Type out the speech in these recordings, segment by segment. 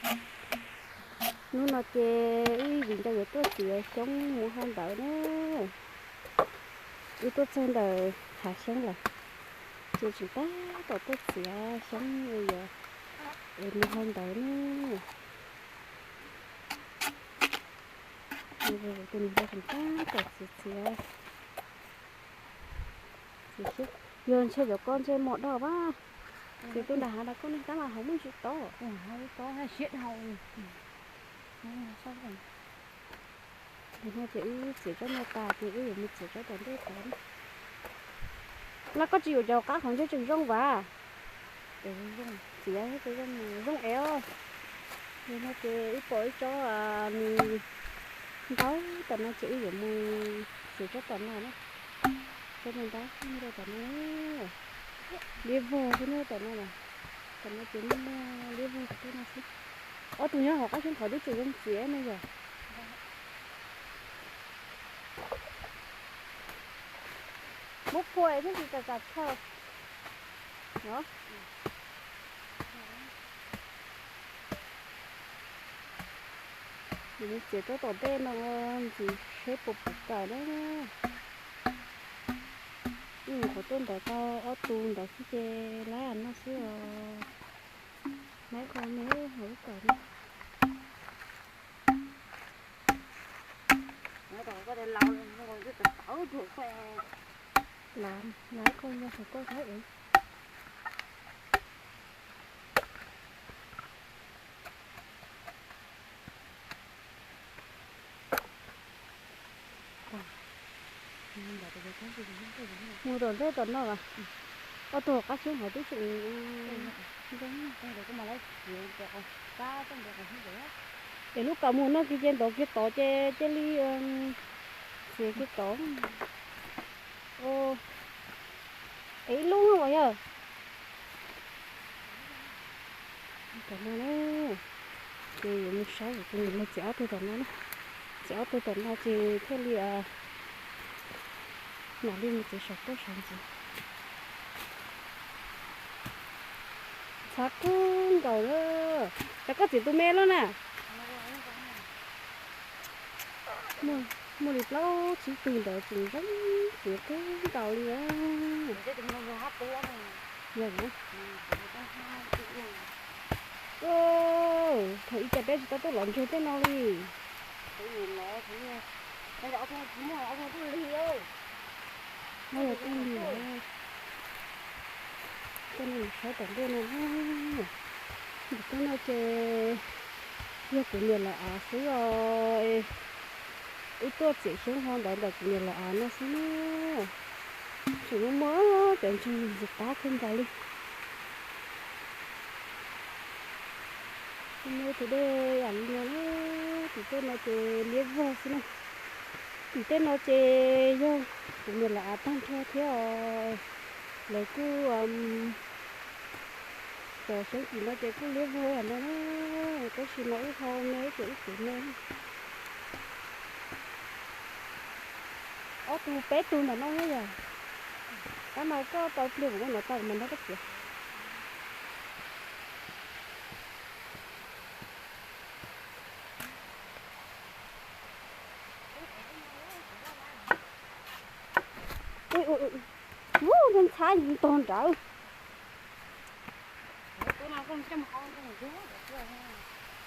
Hnub no ces wb viv ncaus yuav tuaj txiav xyoob mus hau ntawv na. Wb tuaj txog ntawm hav xyoob lawm, ces tseem tab tom tuaj txiav xyoob yuav es mus hau ntawv na. Tus niam hluas tseem tab tom txiav txiav. Yog ntshe cov ko ntshe mos dog pab. Txiav tus nram hav no koj niag tab mas hauv muaj ntsis tob. Tus no ces wb txiav tsob no tas ces wb yuav mus txiav tsob tom ntej tod. No koj tsis yuav cov qab qhov ntsej tseem zoo vas? Txiav zoo es os. Tus no ces wb pom ib tsob nws ntau tom no ces wb yuav mus txiav tsob tom no na. Tsob no ntau tom no. Liab vog xwb na tom no. Tom no ces muaj liab vog tom no xwb. Ob tug nyob hauv qab xyoob qhov twb tseem zoo txiav ne yom. Muab phua thiab tsis tas tas tshaj no. Txiav tsob tom ntej no ntxiv seb puas puv kawm na. Wb mus qhov tuaj ntawd tau ob tug ntawd xwb ces laib no xwb os. Laib qhov me hauv ib kawm no. Laib qhov me hauv koj saib es. Mus tom ntej tom no los, ob tug qab xyoob hauv twb tseem zoo. Es lub kaus mus no kiag ces ntov kiag tod ces cia li txiav kiag tod. Es ib lub no yog. Tom no na, ces yuav mus saib tus niam hluas txiav ob tug tom no na. Txiav ob tug tom no ces thiaj li mam li mus txiav saum toj saum ntxiv. Ntxhab kub nkaus lawm. Cas koj txiav tus me loj na? Muaj li plaub tsib tug ntawd tseem zoo, txiav kub nkaus li. Yog na. Thaum ub cas peb tsis tau tuaj lov ntsuag tej no li. Yog tuaj li lawm. Tuaj no mus saib tom ntej no. Ntawm tuaj no ces yog kuv niam lawv av xwb os. Wb tuaj txiav xyoob hau ntawv ntawm kuv niam lawv av no xwb na. Tseem muaj muaj cov ntsuag ntxim qab kawg nkaus li. Muaj ib tug dej yam li no na, tim tej no ces liab vog xwb na. Tim tej no ces yog kuv niam lawv av tag nrho thiab os. Lawv kuj, cov xyoob tim no ces kuj liab vog yam no na, tab sis mas wb ho me ces wb txiav me. Ob tug peb tug ntawm no na yog. Tab mas koj tau pliag kuv muab no tau mas nrog koj txiav. Ui, ntxhab ntxhab ntog nrawd.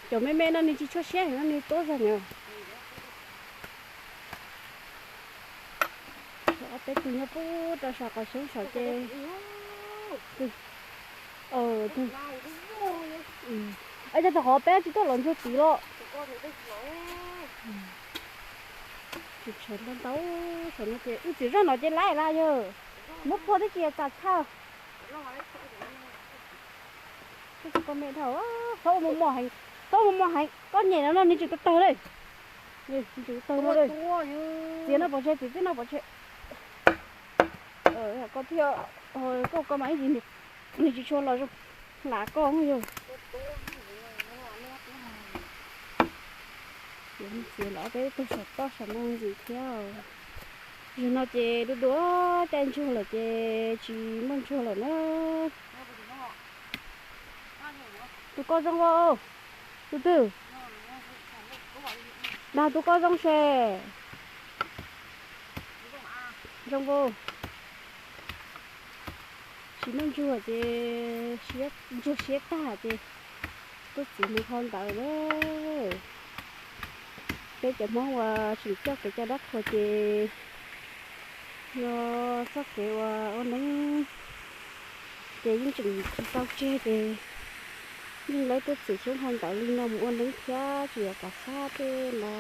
Cov me me no nws tsis tshua siab heev no nws tuab zog na. Ob peb tug nyob pub rau saum qhov xyoob saum ces. Cov tag qhov peb tsis tuaj lov ntsuag tid los. Tsis tshav ntau ntau saum no ces wb txiv zoj no ces laib lawm yog. Muab phua thiab tsis tas tshaj. Txhob ua mos mos heev, txhob ua mos mos heev, koj nyem no no nws tseem tawg tawg li. Nws tseem tawg tawg li. Txiav no pov tseg, txiav txiav no pov tseg. Koj thiaj, koj koj mas ib ntsis nws tsis tshua los zoo, lam koj yog. Txiav los peb tug saum toj saum no ntxiv thiab. Zaum no ces du du caij ntsuag lawm ces tsis muaj ntsuag lawm na. Tus ko zoo os. Tus twg? Dag tus koj zoo se. Zoo as. Tsis muaj ntsuag ces ntsuag siab tag ces tub txiv mus hau ntawv lawm. Peb cov Hmoob uas tseem coj kev cai dab qhuas ces no txoj kev uas ua neeb ces yeej tseem tsis tau tseg ces yeej lawv tub txiv xyoob hau ntawv li no mus ua neeb thiab tsis yog kav xab tej no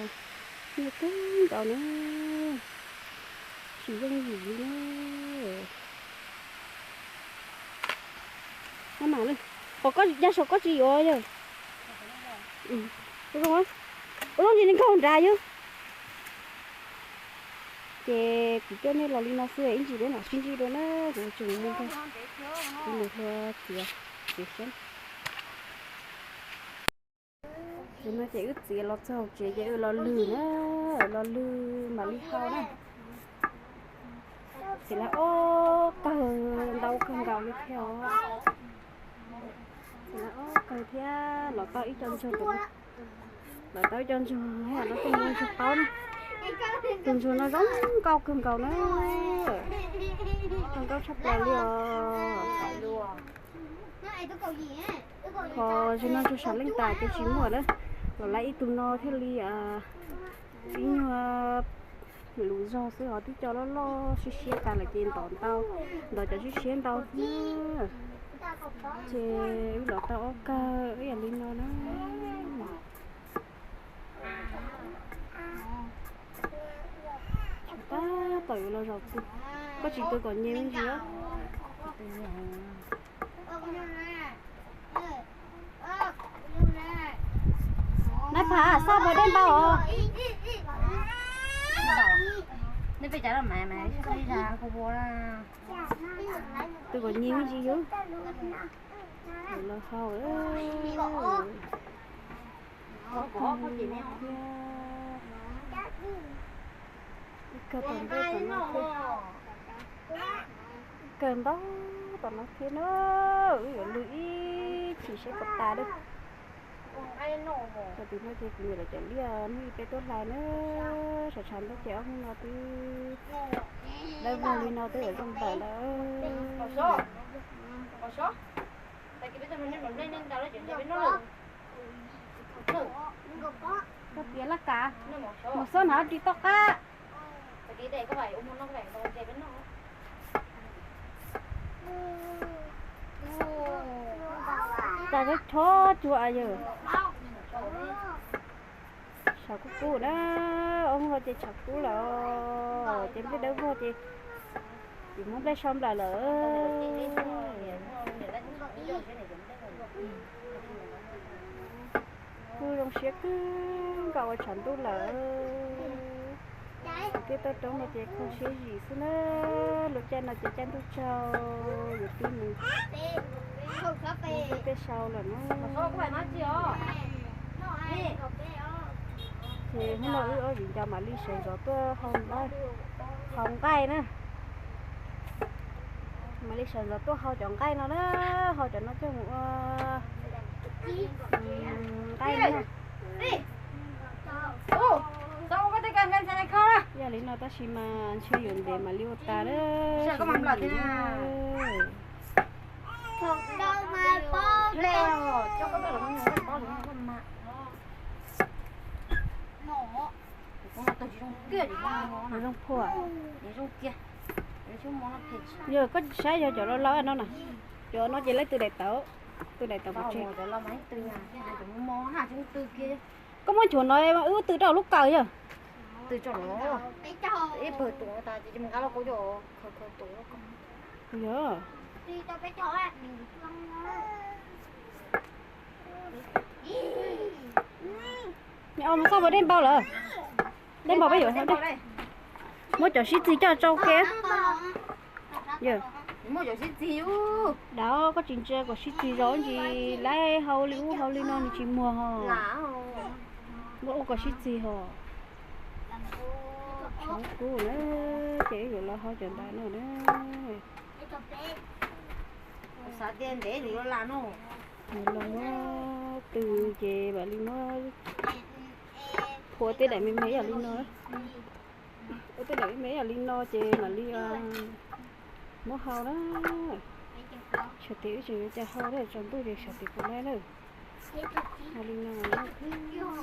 nyiaj kawg nkaus na, tsis yooj yim li na. Qhov koj ya saum koj tsis yuav yog ua zoo ntsis li nkauj nrad yog. Ces kuv coj nej los li no xwb ib ntsis peb mam sib ntsib dua na, kuv tseem mus ntag. Kuv mus hlua txiav, txiav xyoob. Ces no ces wb txiav los txog hauv tsev ces wb los lwg na, los lwg mam li hau na. Txiav lawv ob kawg ntau kawg nkaus li thiab os. Txiav lawv ob kawg thiab los tau ib co ntsuag, los tau ib co ntsuag thiab no tej ntsuag qaub na. Tus ntsuag no zoo nkauj kawg nkaus na, zoo nkauj tshaj plaws li os. Ho zaum no ntsuag sam leej tas ces tsis muaj na, los lawv ib tug no thiaj li ib nyuag lus zog xwb, ho tib co loj loj siab siab tas lawm ces ntov ntau, ntov cov siab siab ntau xwb. Ces wb los tau ob kawg ib yam li no na. Tab tom yuav los zaum twg, koj tsis tw kom nyias me ntsis os. Nab Pham, xaj puas dej npau os? Tw kom nyias me ntsis yus los hau. Ib kawg tom ntej tom no thiab, ib kawg ntau tom no thiab na. Wb yuav lwg ib chim seb puas tas li. Txog tim no ces kuv niam lawv cov liaj hnub ib peb tuaj hlais na, tshav tshav ntuj ces ob hnub no twb dawb vog li no twb yuav zoo npaum lawm. Koj tiav laj kav, mus xwb hnav ris toj qab. Cas koj chob cua yawg. Tshav kub kub na, ob hnub no ces tshav kub lawm, ces nplej dawb vog ces tsis muaj nplej sau nplawm lawm. Kuj zoo siab kawg nkaus ua tshav ntuj lawm. Kuv tej toj roob no ces kho siab zim xwb na. Lub caij no ces caij ntuj tsaug, yuav pib mus peb tej sau lawm na. Ces hnub no wb ob viv ncaus mam li sawv ntxov tuaj hau nqaij na. Mam li sawv ntxov tuaj hau cov nqaij no na, hau cov no coj mus ua nqaij na. Yog li no tab sis mas ntshe yuav ntev mam li ua tas na. Zoo phua. Yog koj saib yog cov laus laus no na, cov no ces lawv tw daim tawv, tw daim tawv pov tseg. Koj muab chuav no wb tw rau lub kawm yog. Yog. Mus xauj puas dej npau lawm. Dej npau peb yuav muab cov sib txig coj tsau ke. Dab, koj tsis ntsia kom sib txig zog ntsis, lawv hau li ub hau li no nws tsis muag hos. Muab ua kom sib txig hos. Tshav kub na, ces wb yuav los hau cov ntawd no na. Xav tias ntev yus los lam no. Los muab tw ces mam li muab phua tej daim me me yam li no. Ua tej daim me me yam li no ces mam li muab hau na. Sawv daws wb tseem yuav coj hau na, tsaus ntuj ces sawv daws puas laib na. Hau li no na.